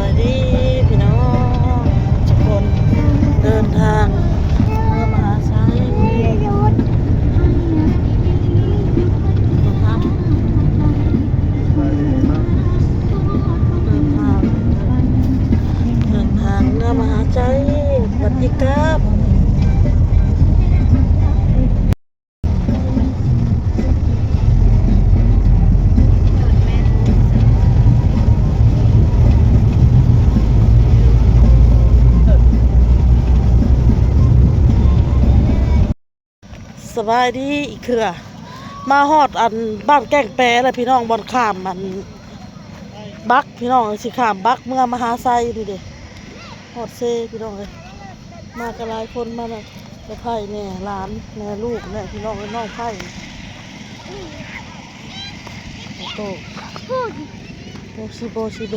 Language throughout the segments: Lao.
ສະບາຍດີພີ່ນ້ອງທຸກຄົນ ເດີນທາງເມືອມະຫາໄຊ ເດີນທາງເມືອມະຫາໄຊ ວັດດີຄັບ. ສະບາຍດີອີກເທື່ອ ມາຮອດອັນບ້ານແກ້ງແປແລ້ວພີ່ນ້ອງ ບ່ອນຂ້າມອັນບັກພີ່ນ້ອງ ຊິຂ້າມບັກເມືອມະຫາໄຊນີ້ເດ້ ຮອດເຊພີ່ນ້ອງເອີຍ ມາກັນຫຼາຍຄົນ ມານຳ ເອື້ອຍໄພແດ່ ຫຼານແດ່ ລູກແດ່ພີ່ນ້ອງເອີຍ ນ້ອງໄພ ໂອ້ໂຕ ໂອຊິໂບຊິເບ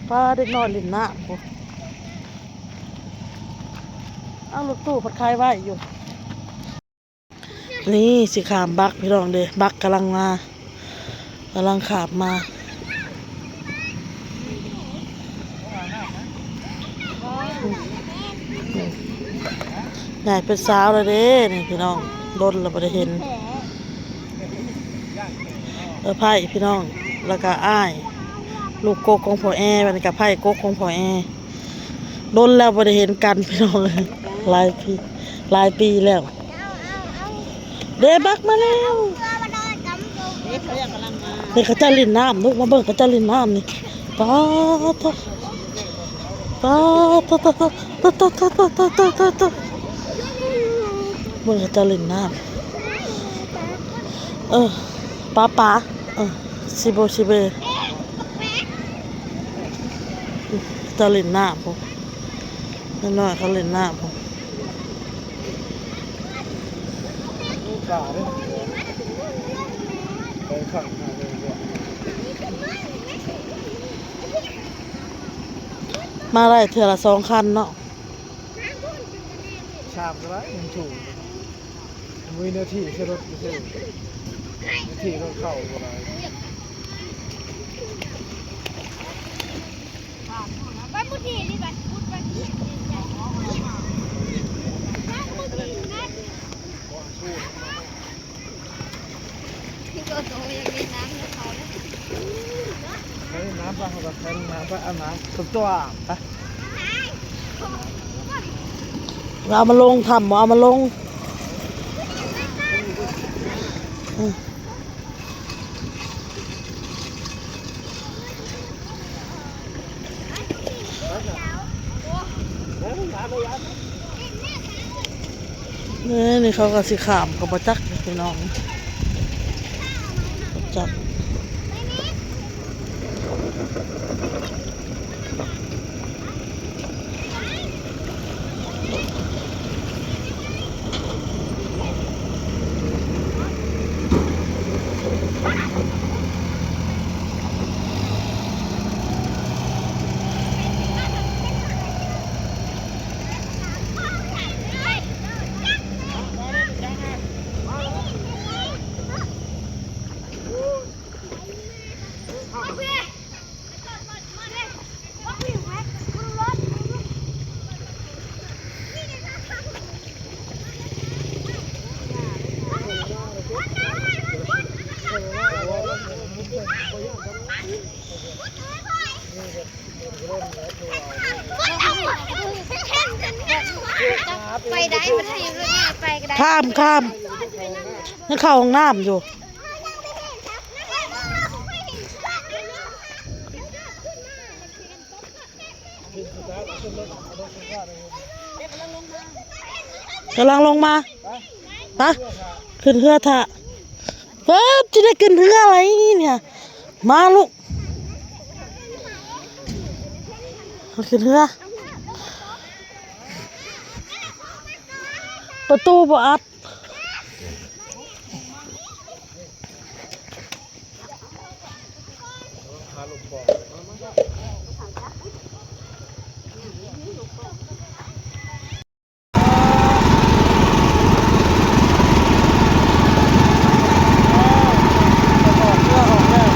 ປ້າເດັກນ້ອຍຫຼິ້ນນ້ຳພຸ້ນ ເອົາລົດຕູ້ພັດຂາຍໄວ້ຢູ່. ນີ້ຊິຂ້າມບັກພີ່ນ້ອງເດ້ ບັກກຳລັງມາ ກຳລັງຂ້າມມາ ໃຫຍ່ເປັນສາວແລ້ວເດ້ນີ້ພີ່ນ້ອງ ດົນແລ້ວບໍ່ໄດ້ເຫັນ ເອື້ອຍໄພພີ່ນ້ອງ ແລ້ວກະອ້າຍ ລູກກົກຂອງພໍ່ແອ ບັດນີ້ກະໄພກົກຂອງພໍ່ແອ ດົນແລ້ວບໍ່ໄດ້ເຫັນກັນພີ່ນ້ອງ ຫຼາຍປີ ຫຼາຍປີແລ້ວ ເດ້ບັກມາແລ້ວ ເດ້ ເຂົາເຈົ້າກຳລັງມາ ເດ້ ເຂົາເຈົ້າຫຼິ້ນນ້ຳ ລູກມາເບິ່ງເຂົາເຈົ້າຫຼິ້ນນ້ຳນີ້ ປາດໂທ້ ປາດໂທ້ ເບິ່ງເຂົາເຈົ້າຫຼິ້ນນ້ຳ ເອີ ປາປາ ເອີ ຊິໂບຊິເບ ເຂົາເຈົ້າຫຼິ້ນນ້ຳພຸ້ນ ນ້ອຍໆເຂົາຫຼິ້ນນ້ຳພຸ້ນ ມາໄດ້ເທື່ອລະສອງຄັນເນາະ ສາມກະໄດ້ ມັນສູງ ມີເນື້ອທີ່ໃສ່ລົດຊື່ໆ ເນື້ອທີ່ລົດເຂົ້າບໍ່ຫຼາຍ ໄປໝົດທີ່ນີ້ ໄປພຸ້ນ ໄປພຸ້ນ ໄປໝົດທີ່ນັ້ນ ໂຕໂຕ ຢາກຫຼິ້ນນ້ຳນຳເຂົາເດ້ ໄປຫຼິ້ນນ້ຳປະ ເຮົາກະໄປຫຼິ້ນນ້ຳປະ ອາບນ້ຳ ຕົວໆ ໄປ ເອົາມາລົງຖ້ຳ ບໍ່ເອົາມາລົງ ອືມ. ເອີ ນີ້ເຂົາກະຊິຂ້າມກະບໍ່ຈັກພີ່ນ້ອງ ຈັກ. ໄປໄດ້ ບໍ່ໄດ້ ໄປກະໄດ້ ຂ້າມ ຂ້າມ ຍັງເຂົ້າຫ້ອງນ້ຳຢູ່. ກຳລັງລົງມາ ໄປ ຂຶ້ນເຮືອຖ້າ ເອີ ຊິໄດ້ຂຶ້ນເຮືອໄລນີ້ ມາລູກ ຂຶ້ນເຮືອ ປະຕູບໍ່ອັດ. ເອີ ຖອດເສື້ອອອກແລ້ວ.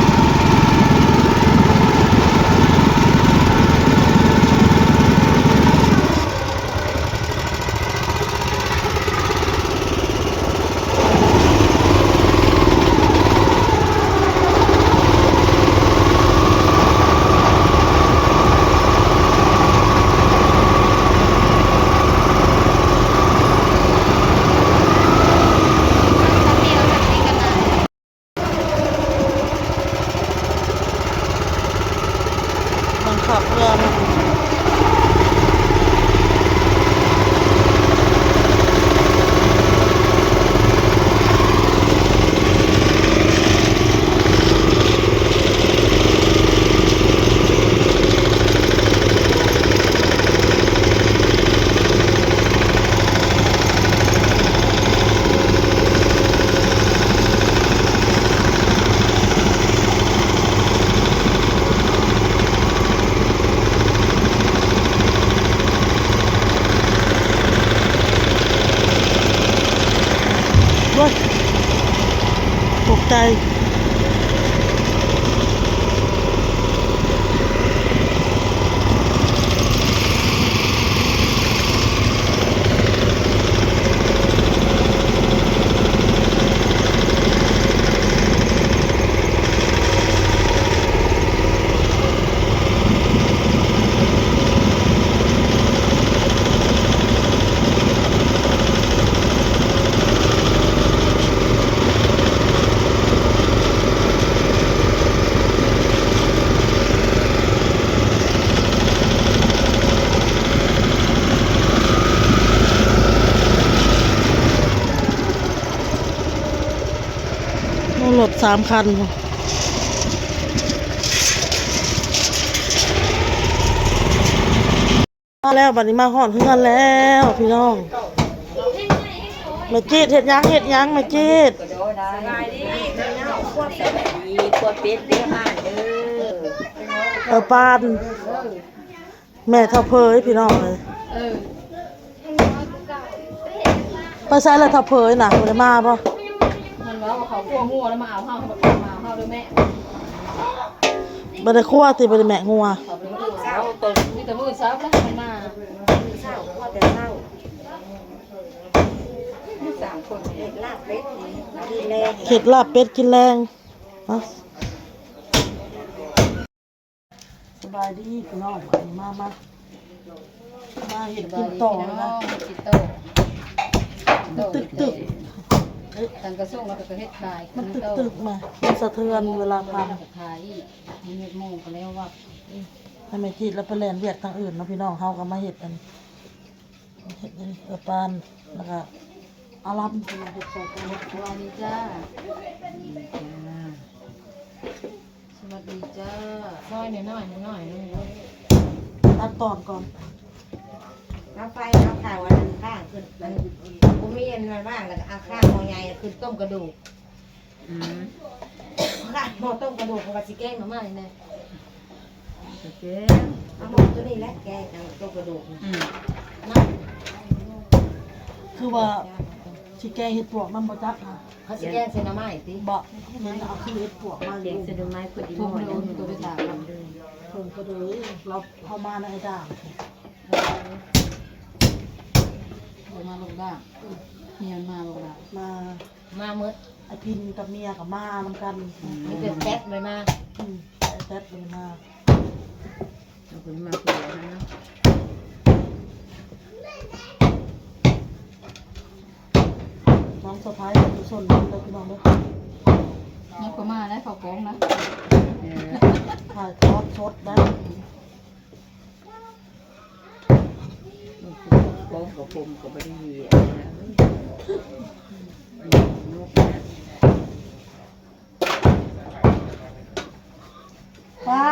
ໃຈ. ໂອ້ ລົດສາມຄັນພຸ້ນ. ມາແລ້ວ ບັດນີ້ມາຮອດເຮືອນແລ້ວພີ່ນ້ອງ. ແມ່ຈີດເຮັດຫຍັງ ເຮັດຫຍັງແມ່ຈີດ? ສະບາຍດີພີ່ນ້ອງ ຄົວເປັດ ຄົວເປັດເດີ ເອີ ປານ ແມ່ເຖົ້າເຜີຍພີ່ນ້ອງເອີຍ. ເອີ ໄປໃສລະເຖົ້າເຜີຍນະ ບໍ່ໄດ້ມາບໍ່? ມັນເວົ້າວ່າເຂົາຄົວງົວແລ້ວມາເອົາເຮົາ ເຂົາມາເອົາເຮົາເດີແມ່. ບໍ່ໄດ້ຄົວຕິ ບໍ່ໄດ້ແມະງົວ. ເຂົາບໍ່ໄດ້ມາເອົາ ມີແຕ່ມື້ເຊົ້າແລ້ວມັນມາ. ເຊົ້າ ຄົວແຕ່ເຊົ້າ ມີສາມຄົນ ເຮັດລາບເປັດກິນແລງ ເຮັດລາບເປັດກິນແລງ. ມາ ສະບາຍດີພີ່ນ້ອງ ມາ ມາ ມາເຮັດກິນຕໍ່ນະ. ເຮັດກິນຕໍ່ ມັນຕຶກໆ ເອີ ທາງກະຊວງລາວກໍເຮັດຂາຍ ມັນຕຶກໆ ມາ ມັນສະເທືອນເວລາພັນ ຂາຍອີກ ເຮັດໝູ່ກໍແລ້ວວ່າ ໃຫ້ແມ່ຈີດລາວໄປແລ່ນວຽກທາງອື່ນເນາະພີ່ນ້ອງ ເຮົາກໍມາເຮັດອັນ ເຮັດອັນນີ້ ເອີ ປານ ແລ້ວກໍອາລຳ ສະບາຍດີຈ້າ ສະບາຍດີຈ້າ. ຊອຍໜ້ອຍໆ ໜ້ອຍໆ ຕັດຕອນກ່ອນ ເອົາໄຟ ເອົາເຂົ້າອັນນັ້ນຂ້າງຂຶ້ນ ອັນ ບໍ່ມີອັນນັ້ນວ່າງ ແລ້ວກໍເອົາຂ້າງໝໍ້ໃຫຍ່ຂຶ້ນຕົ້ມກະດູກ. ອືມ ຂ້າງໝໍ້ຕົ້ມກະດູກ ເພາະວ່າຊິແກງໜໍ່ໄມ້ແນ່. ໂອເຄ ເອົາໝໍ້ໂຕນີ້ແຫຼະ ແກງເອົາຕົ້ມກະດູກ. ອືມ ນະ ຄືວ່າຊິແກງເຫັດປວກນຳບໍ່ຈັກຫາ ເຂົາຊິແກງໃສ່ໜໍ່ໄມ້ຕິ? ບໍ່ ເຫັນເອົາຄືເຫັດປວກມາ ແກງໃສ່ໜໍ່ໄມ້ພໍດີໝໍ້ ເພິ່ນກໍໄດ້ຖາມ ເພິ່ນກໍເດີ ລາວເຮົາມາໃນອ້າຍດາ ເອີ ເພິ່ນມາລົງດາ ເມຍມັນມາລົງດາ ມາ ມາໝົດ ອ້າຍພິນກັບເມຍກໍມານຳກັນ. ອືມ ມີແຕ່ແຕັດໄປມາ. ອືມ ແຕັດໄປມາ ເອົາເພິ່ນມາຜູ້ດຽວຫັ້ນເນາະ. ນ້ອງສະໃພ້ເປັນຄົນຊົນເດີພີ່ນ້ອງເດີ. ຍັງກໍມາໄດ້ເຂົ້າກອງນະ. ເອີ ຖ່າຍທອດສົດໄດ້. ໂກງກັບຜົມກໍບໍ່ໄດ້ເຫຍນະ. ປ້າ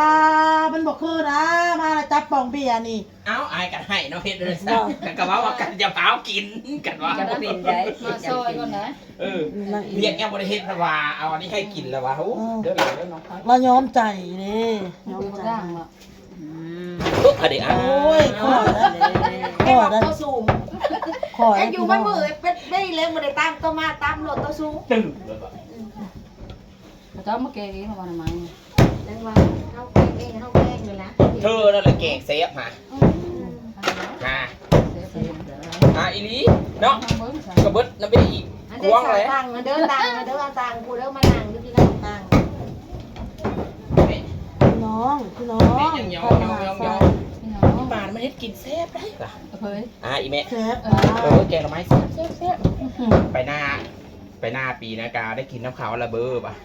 ມັນບໍ່ຄືນະ ມາແລ້ວຈັບປ່ອງເບຍນີ້. ເອົ້າ ອ້າຍກໍໃຫ້ເນາະ ເຮັດເລີຍຊະ. ກໍເວົ້າວ່າກັນຢ່າພາວກິນ ກັນວ່າ ຈຳເປັນໄດ໋ ມາຊ່ອຍກ່ອນນະ. ເອີ ນາງອີກ ວຽກຍັງບໍ່ໄດ້ເຮັດ ເພາະວ່າເອົາອັນນີ້ໃຫ້ກິນແລ້ວວ່າ. ໂອ້ ເອີ ເດີຫຼາຍເດີນ້ອງ ລາວຍອມໃຈເດ້ ຍອມໃຈ. ອືມ ໂອ້ຍ ຂໍໄດ້ ຂໍໄດ້ ຂໍໄດ້ ຢູ່ມັນມື້ເປັດໄດ້ແລ້ວ ບໍ່ໄດ້ຕາມໂຕມາ ຕາມໂລດໂຕສູງ ຕື່ມແລ້ວກໍ ອືມ ເຂົາເຈົ້າມາແກງເອງ ເຂົາວ່ານຳໄມ້ ແຕ່ວ່າເຮົາແກງເອງ ເຮົາແກງນີ້ລະ. ເທີນັ້ນແຫຼະແກງແຊບຫາ ອືມ ຫາ ຫາອີ່ຫຼີເນາະ ເບິ່ງຊະ ກໍເບິດນຳໄປອີກ ອັນເດີ ກວາງແຫຼະ ຕັ້ງເດີ ຕັ້ງເດີ ຕັ້ງຜູ້ເດີ ມານັ່ງຢູ່ທີ່ນັ້ນ ຕັ້ງ. ພີ່ນ້ອງ ພີ່ນ້ອງ ແມ່ຍັງຍອງ ຍອງ ຍອງ ຍອງ ພີ່ນ້ອງ ປານມັນເຮັດກິນແຊບໄດ໋ລະ ເອີຍ ອ່າ ອີແມ່ ແຊບ ເອີ ແກງໜໍ່ໄມ້ແຊບ ແຊບ ແຊບ ໄປໜ້າ ໄປໜ້າປີນາກາໄດ້ກິນນຳເຂົາລະເບີບະ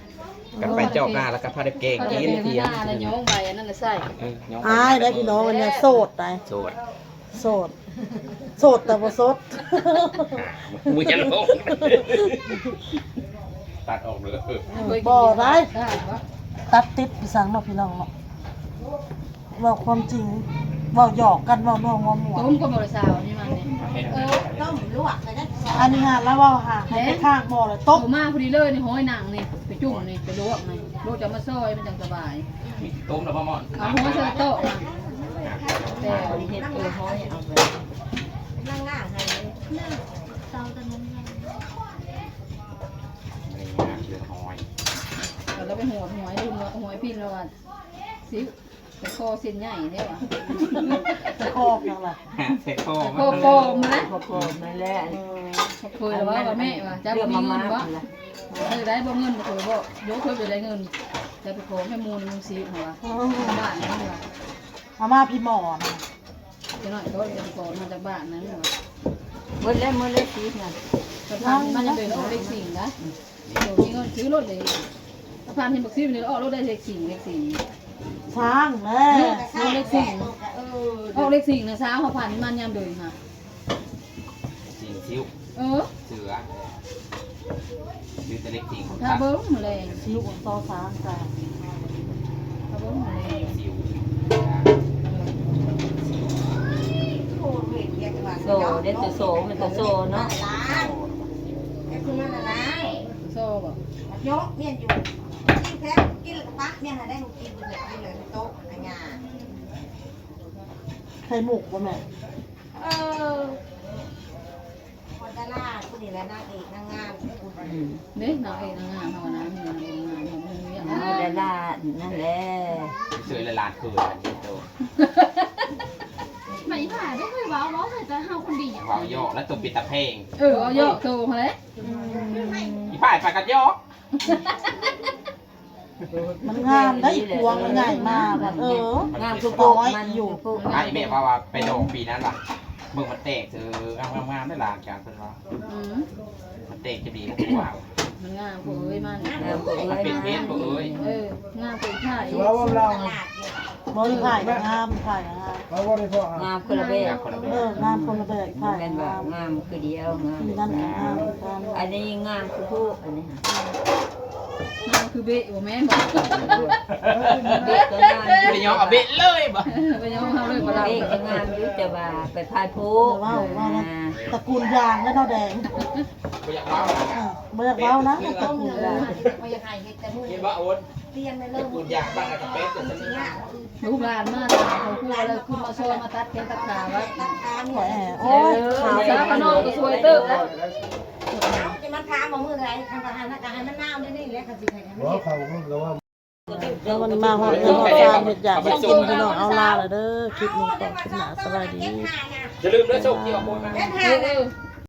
ກັນໄປຈອກໜ້າແລ້ວກໍພາໄດ້ແກງກິນ ແກງໜ້າແລ້ວຍອງໃບອັນນັ້ນໃສ່ ເອີ ຍອງໃບ ອ້າຍໄດ໋ພີ່ນ້ອງ ອັນນີ້ໂສດໄດ໋ ໂສດ ໂສດ ໂສດແຕ່ບໍ່ສົດ ອ່າ ບໍ່ຢາກລົງ ຕັດອອກເລີຍ ບໍ່ໄດ້ ຕັດຕິດອີ່ສັງເນາະພີ່ນ້ອງເນາະ ເວົ້າຄວາມຈິງ ເວົ້າຫຍອກກັນ ເວົ້ານ້ອງເວົ້າມ່ວນ ຕົ້ມກໍບໍ່ໄດ້ຊາວນີ້ມານີ້ ເອີ ຕົ້ມລວກໄປໄດ້ ອັນນີ້ຫາລາວເວົ້າຫາໃຫ້ໄປຂ້າງໝໍ້ລະຕົກ ເອົາມາພໍດີເລີຍນີ້ ຫ້ອຍໜັງນີ້ ໄປຈຸ່ມນີ້ ໄປລວກນີ້ ລູກຈະມາຊອຍ ມັນຈັ່ງສະບາຍ. ຕົ້ມແລ້ວບໍ່ໝໍ້ ເອົາຫົວໃສ່ໂຕະ ແຕ່ເຮັດເອົາຫ້ອຍເອົາໄປ ກຳລັງລ້າງໃຫ້ ເອົາແລ້ວ ນີ້ນະ ເລື່ອງຫ້ອຍ ແລ້ວໄປຫົວ ຫົວ ຫົວ ຫົວພິມແລ້ວວ່າ ຊິໄປຂໍເສັ້ນໃຫຍ່ແທ້ວ່າ ໄປຂໍຫຍັງລະ? ໃສ່ຄໍ ໃສ່ຄໍປອມນະ ຂໍປອມນັ້ນແຫຼະ ເອີ ເຄີຍວ່າ ວ່າແມ່ວ່າ ເຈົ້າບໍ່ມີເງິນບໍ່? ເອີ ໄດ້ບໍ່ເງິນ? ເຄີຍບອກ ໂຍເຄີຍໄປໄດ້ເງິນ ຈະໄປຂໍແມ່ໝູນໝູຊິເຮົາວ່າ ບ້ານນັ້ນວ່າ ເອົາມາພີ່ໝໍນະ ເດັກນ້ອຍກໍຈະໄປຂໍມາຈາກບ້ານນັ້ນວ່າ ເບິດແລ້ວ ເບິດແລ້ວ ຊິນະ ກະຖາງມັນຍັງເປັນອອກເລກສີ່ນະ ໂຕມີເງິນຊື້ລົດເລີຍ ຖ້າຜ່ານເຫັນບັກຊີນີ້ອອກລົດໄດ້ເລກສີ່ ເລກສີ່ ຊ້າງແລ້ວ ເລກສີ່ ອອກເລກສີ່ນະ ຊາວເຮົາຜ່ານມັນຍາມເດີນຫາ ສີ່ຊິ້ວ ເອີ ເສືອ ຊື້ແຕ່ເລກສີ່ ຖ້າເບິ່ງມື້ແລງ ຊິ້ວຊອຊ້າງກະ ຖ້າເບິ່ງມື້ແລງ ຊິ້ວ ໂຊເດ້ ໂຕໂຊ ແມ່ນໂຕໂຊເນາະ ໂຊບໍ່? ເຍາະ ແມ່ນຢູ່ ກິນແທ້ ກິນແລ້ວກະປະ ແມ່ນຫາໄດ້ ກິນ ກິນເລີຍ ໂຕະອາຍາ ໄຂ່ມຸກບໍ່ແມ່? ເອີ ຮອດດາລາຜູ້ນີ້ແຫຼະ ນາງເອກນາງງາມຜູ້ນີ້ ອືມ ເດ້ ນາງເອກນາງງາມເຮົານະ ນາງເອກນາງງາມເຮົາ ດາລານັ້ນແຫຼະ ຊ່ວຍລະລານຄືນໂຕ ມາອີ່ພາຍບໍ່ເຄີຍເວົ້າ ເວົ້າໃສ່ແຕ່ເຮົາຄົນດຽວ ເວົ້າຢອກແລ້ວໂຕເປັນຕາແພງ ເອີ ເວົ້າຢອກໂຕຫັ້ນແຫຼະ ອືມ ອີ່ພາຍປາກັດຢອກ ມັນງາມໄດ໋ ອີກວງມັນໃຫຍ່ມາ ເອີ ງາມຄືພວກມັນຢູ່ ອ້າຍແມ່ວ່າ ວ່າໄປດອງປີນັ້ນວ່າ ເບິ່ງມັນແຕກເທື່ອ ງາມໆ ງາມໄດ໋ຫຼານການເພິ່ນວ່າ ອືມ ມັນແຕກຈະດີກວ່າ ມັນງາມໂພດເອີຍ ມັນງາມໂພດເອີຍ ມັນເປັນເພດໂພດເອີຍ ເອີ ງາມກວ່າອີ່ພາຍ ຊິວ່າເວົ້າລາວ ບໍ່ ອີ່ພາຍກະງາມ ອີ່ພາຍກະງາມ ງາມຄົນລະແບບ ງາມຄົນລະແບບ ເອີ ງາມຄົນລະແບບ ອີ່ພາຍ ບໍ່ແມ່ນວ່າງາມຄືດຽວ ງາມ ອັນນີ້ງາມຄືຜູ້ ອັນນີ້ ງາມຄືເບະບໍ່ແມ່ນບໍ່? ເບະກໍງາມ ໄປຍອມເອົາເບະເລີຍບໍ່? ໄປຍອມເອົາເລີຍບໍ່ລາວ? ເບະກໍງາມຢູ່ ແຕ່ວ່າໄປພາດໂພ ເວົ້າ ເວົ້າ ອ່າ ຕະກູນຢາງແລ້ວເນາະແດງ ບໍ່ຢາກເວົ້າ ເອີ ບໍ່ຢາກເວົ້ານະ ຕະກູນຢາງ ບໍ່ຢາກໃຫ້ເຮັດແຕ່ມື້ ເຫັນບໍ່ໂອນ? ຕະກູນຢາງບ້ານນາກະເປັດ ລູກຫຼານມາ ເຂົາຄືວ່າແລ້ວ ຄືມາຊ່ອຍມາຕັດແຂ້ງຕັດຂາວ່າ ໂອ້ຍ ເອີ ສາວຂະນ້ອຍກໍຊ່ວຍເຕີບແລ້ວ ຈະມາຖາມວ່າມື້ໃດ ຄັນວ່າຫັ້ນນະ ກໍໃຫ້ມັນນາວດຽວນີ້ແຫຼະ ຄັນຊິໃຫ້ ບໍ່ ເຂົາກໍວ່າ ແລ້ວມັນມາຮອດເຮືອນຮອດຊານ ເຮັດຢາກເຮັດກິນ ພີ່ນ້ອງ ເອົາລາລະເດີ ຄລິບນີ້ພໍ້ຄລິບໜ້າ ສະບາຍດີ ຢ່າລືມເດີ ໂຊກທີ່ອອກໂອນມາ ເອີ.